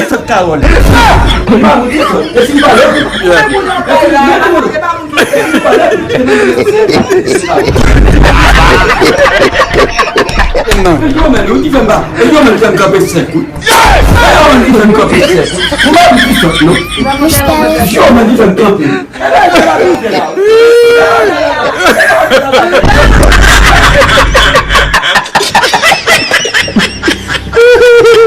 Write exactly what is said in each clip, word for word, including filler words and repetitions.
Sot Kawòl. Mwen pa moun ki sot. E si m pale? Yeah. Non. E yo menm, yo ki fè m pa. E yo menm ki fè m kanpe sèk, wi. E yo menm ki fè m kanpe sèk. Mwen pa moun ki sot, non. Yo menm ki fè m kanpe.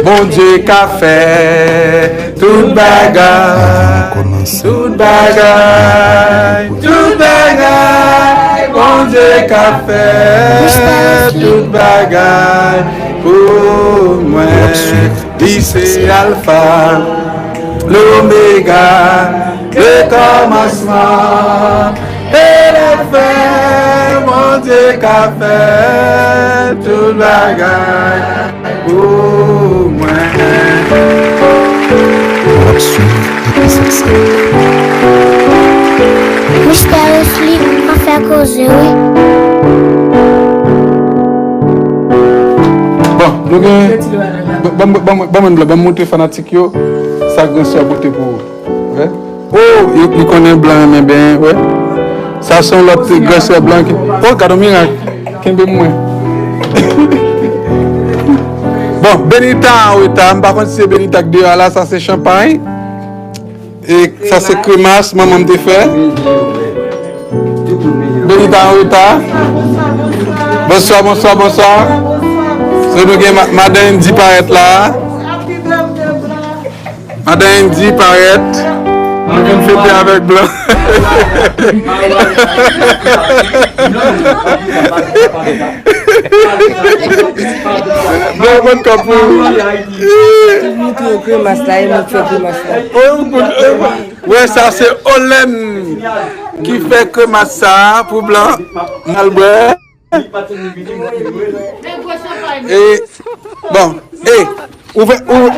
Bondye ka fè tout bagay, tout bagay, tout bagay. Bondye ka fè tout bagay pou mwen. Li se Alfa, Lomega, le kòmansman e la fen. Bondye ka fè tout bagay pou mwen. W ap swiv epi sa k sa. Mistè Wesley, ann fè koze, wi. Bon, nou gen. Ban, ban, ban, ban mwen blan, ban m montre fanatik yo sa gran sè pote pou ou. Wè. Oh, yo, li konnen blan renmen benyen, wè. Sa se yon lòt gran sè blan ki. Oh, gade yon mirak. Kenbe mwen. Bon, Benita an reta. M pa konn si se Benita k deyò a la, sa se chanpay. E sa se kremas manman m te fè. Benita an reta. Bonswa, bonswa, bonswa. So nou gen ma-, madan Andy parèt la. Madan Andy parèt. Nou vin fete avèk blan. Blan konn kòb pou ou. Li tou kremas la, e mwen k fè kremas la. Wè, sa se Olèn ki fè kremas sa pou blan. N al bwè. E, bon, e, ouvè, ou-,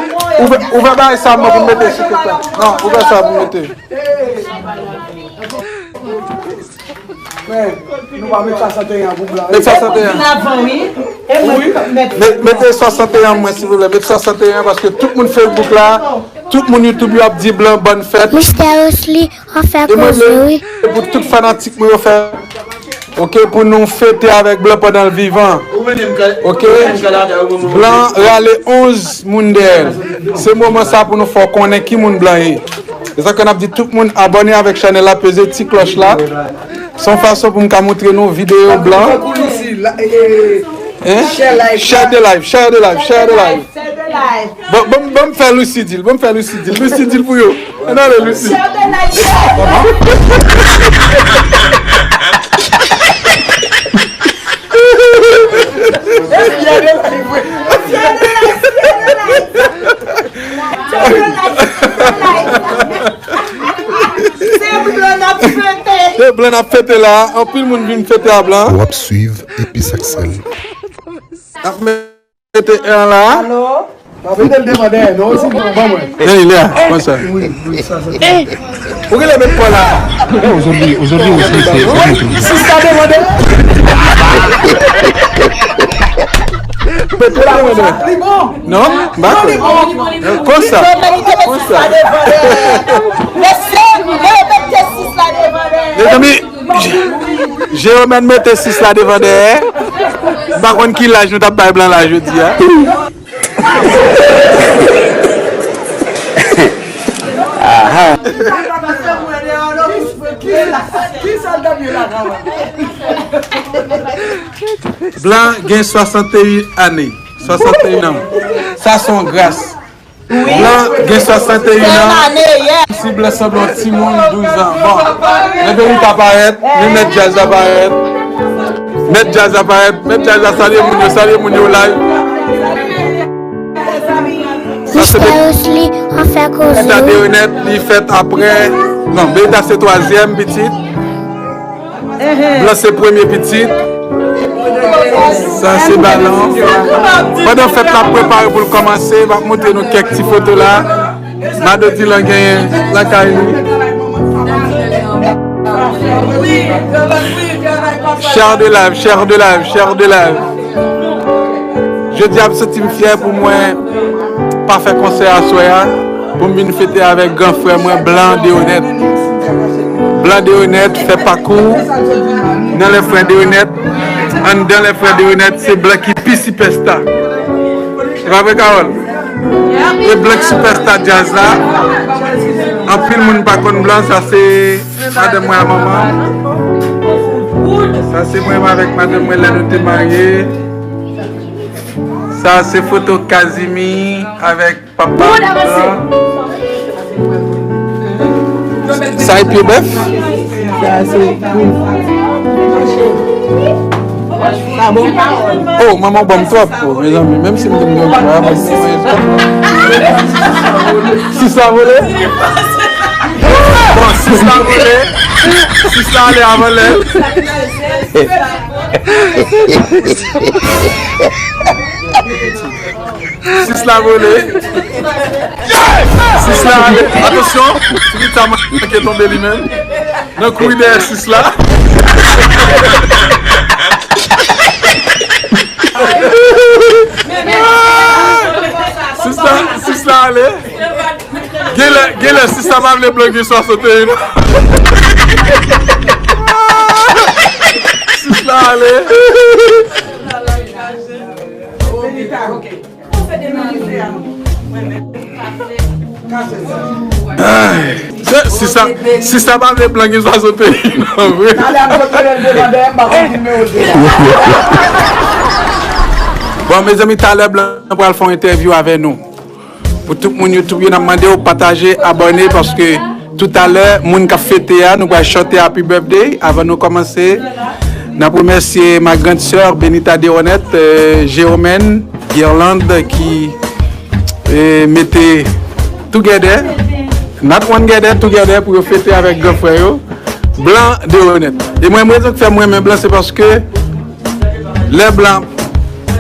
ouvè, ouvè bagay sa mwen pou m mete sou kèk la. Non, ouvè sa pou m mete. Men, nou pa met swasannteyen pou blan. Met swasannteyen. Wi. Met, mete swasannteyen mwen, silvouplè. Met swasannteyen paske tout moun Facebook la, tout moun YouTube yo ap di blan bòn fèt. Mistè Wesley, ann fè koze, wi. E mwen vle pou tout fanatik mwen yo fè. Ok, pou nou fete avèk blan pandan l vivan. Ok? Blan rale onz moun dèyè l. Se moman sa pou nou fè w konnen ki moun blan ye. Se sa ke n ap di tout moun abòne avèk chanèl la, peze ti klòch la. Se yon fason pou m ka montre nou videyo blan. Hein? Share the live, share the live, share the live. Bon, bon, bon, m fè Lucy di l, bon, m fè Lucy di l, Lucy di l pou yo. Ann ale, Lucy. Share the live. Se blan n ap fete. Se blan n ap fete la. Anpil moun vin fete a blan. W ap swiv epi sa k sèl. N ap mete en la. Alo? Pa mete l devan dèyè non, si bon, ban mwen. Hey, Lea, konsa. Wi, wi, sa, sa. Ou genlè met kò la. Ozodwi, ozodwi osi se. Sis la devan dèyè. Mete la devan dèyè. Non, m pa kwè. Konsa. Konsa. Mesye, mete sis la devan dèyè. Mezanmi, Jeromène mete sis la devan dèyè. M pa konn ki laj nou t ap bay blan la jodi a. Aha. Blan gen swasanteyi ane. Swasanteyi an. Sa se yon gras. Blan gen swasanteyi an. Si blan sanble yon timoun douz an. Bon. Men Benita parèt, men mèt djaz la parèt. Mèt djaz la parèt, mèt djaz la salye moun yo, salye moun yo live. Sa se Mistè Wesley, ann fè koze. Benita Derenèt, li fèt aprè. Non, Benita se twazyèm pitit. Blan se premye pitit. Sa se balan. Pandan fèt la ap prepare pou l kòmanse, m ap montre nou kèk ti foto la. Mado Dylan genyen lakay li. Share the live, share the live, share the live. Jodi a m santi m fyè pou mwen. pa fè konsè aswè a pou m vin fete avèk gran frè mwen, Blan Deonèt. Blan Deonèt fè pakou nan lè frè Deonèt. Anndan lè frè Deonèt, se Blan ki pi sipèsta. Se pa vre, Carole? E Blan ki sipèsta djaz la. Anpil moun pa konn Blan, sa se madanm mwen a manman. Sa se mwen avèk madanm mwen lè nou te marye. Sa se foto Casimir avèk papa. Sa e pye bèf? Sa se, wi. Sa bon? Oh, manman ban m twòp, oh, mezanmi, menm si m te gen pwa, ban m twòp. Sis la vole? Bon, sis la vole. Sis la ale avan lè. Sis la vole. Sis la ale. Atansyon. Timita manke tonbe li menm. Nan kouri dèyè sis la. Sis la, sis la ale. Genlè, genlè, sis la pa vle Blan gen swasanteyen. Sis la ale. Ay, se, si sa, si sa pa vle Blan gen swasanteyen, non, vre. Bon, mezanmi, talè Blan pral fè yon entèvyou avè nou. Pou tout moun YouTube yo, n ap mande w pataje, abòne, paske toutalè, moun k ap fete a, nou pral chante Happy Birthday. Avan nou kòmanse, n ap remèsye ma grande sœur, Benita Deronette, euh, Jérôme, Guirlande, ki, euh, mete together, not one together, together, pou yo fete avèk gran frè yo, Blan Deronette. E mwen, mwen, rezon k fè mwen renmen Blan, se paske lè Blan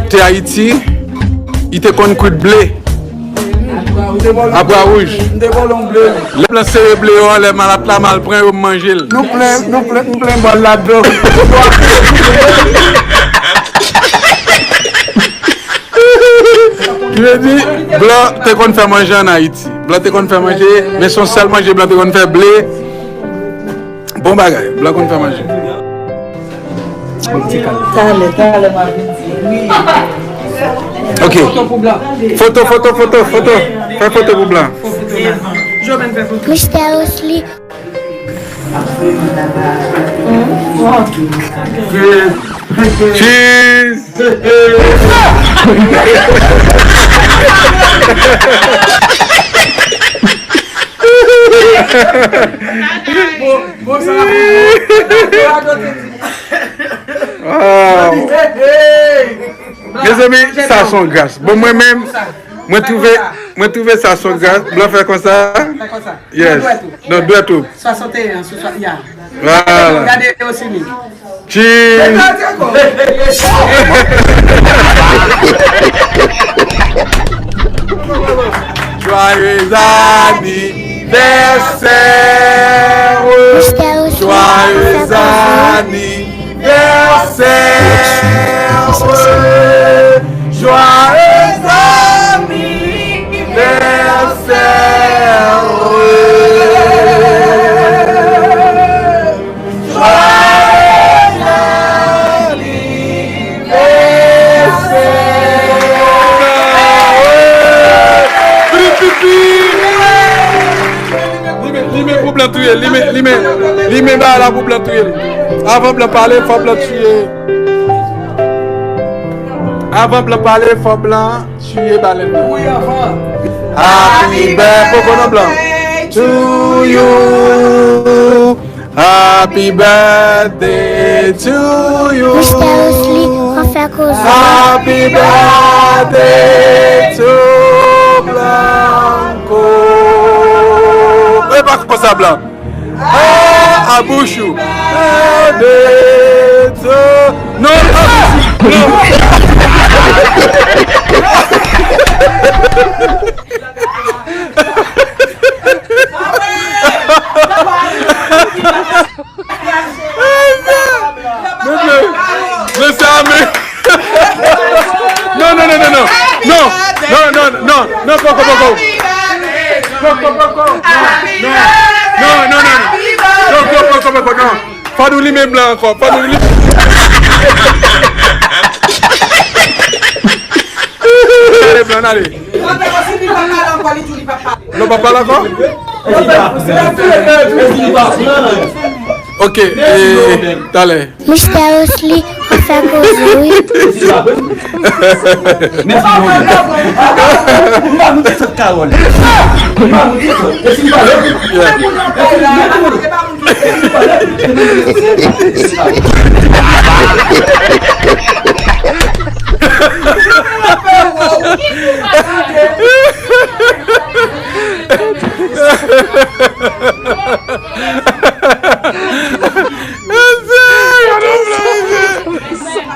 te Ayiti, li te konn kwit ble a Bwa Wouj. Lè Blan sere ble yo anlè malat la, m al pran yo, m manje l. Nou plen, nou plen, nou plen bòl ladan. Ki vle di, Blan te konn fè manje ann Ayiti. Blan te konn fè manje, men se yon sèl manje Blan te konn fè, ble. Bon bagay, Blan konn fè manje. Talè, talè, m ap vin di. Ok. Foto, foto, foto, foto. Fè foto pou Blan. Mister Osli. Cheese. Cheese. Bon, bon, sa va. Wow. Mezanmi, sa se yon gras. Bon, mwen menm, mwen twouve, mwen twouve sa se yon gras. Blan fè konsa. Fè konsa. Yes. Nan dwèt ou. Nan dwèt ou. Swasanteyen an, sou swa-, ya. Vwala. Gade yo sini. Cheese. Joyeux anniversaire. Joyeux anniversaire. Joyeux anniversaire. Joyeux anniversaire. Limen, limen pou Blan touye, limen, limen, limen bagay la pou Blan touye. Avan Blan pale, fò Blan tiye. Avan Blan pale, fò Blan tiye balèn nan. Wi, avan. Happy birthday, Popo nan Blan. To you. Happy birthday to you. Mister Wesley, an fè koze. Happy birthday to Blanco. E pa konsa, Blan. A, a bouch ou. Birthday to, non, a bouch ou. Non. Mesye, mesye, amen. Non, non, non, non, non. Non, non, non, non, non, poko, Poko, poko. Non, non, non, non, non. Poko, poko, poko, non. Fò nou limen blan ankò. Fò nou limen. Ale, blan, ale. Non, pa pale ankò. Ok, e, talè. Mistè Wesley, w ap fè koze, wi.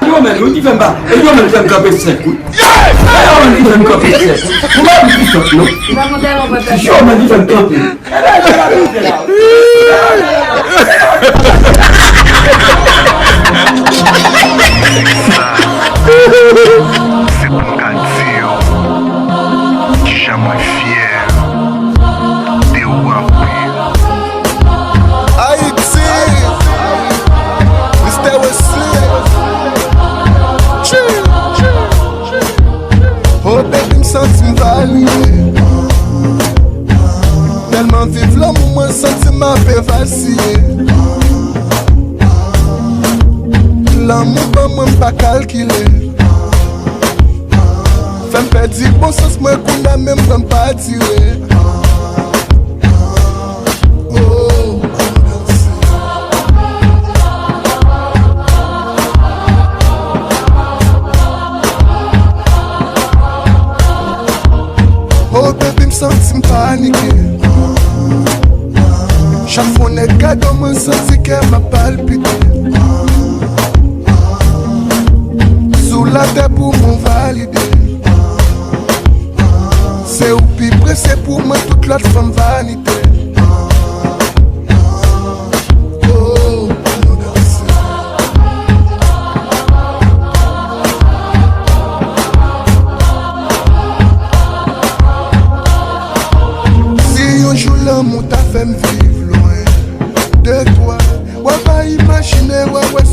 Yo menm, yo ki fè m pa, e yo menm ki fè m kanpe sèk, wi. E yo menm ki fè m kanpe sèk, wi. Ou pa di ki sòt, non. Yo menm ki fè m kanpe. Se pou m ka di w kijan mwen fyè de ou anpil. Ayiti, Mistè Wesley. Chill, chill, chill. Oh baby, m santi m valide. Tèlman viv lanmou, mwen santi m ape vasiye. Lanmou ban mwen, m pa kalkile. Fè m pèdi bon sans mwen, kounye a menm pran m pa dire. Oh. Oh baby, m santi m panike. Chak fwa yon nèg gade w, mwen santi kè m ap palpite. Sou latè pou mwen valide. Se ou pi prese pou mwen, tout lòt fanm vanite. Oh, pou nou danse. Si yon jou lanmou ta fè m viv lwen de twa, w ap pa imajine, w ap wè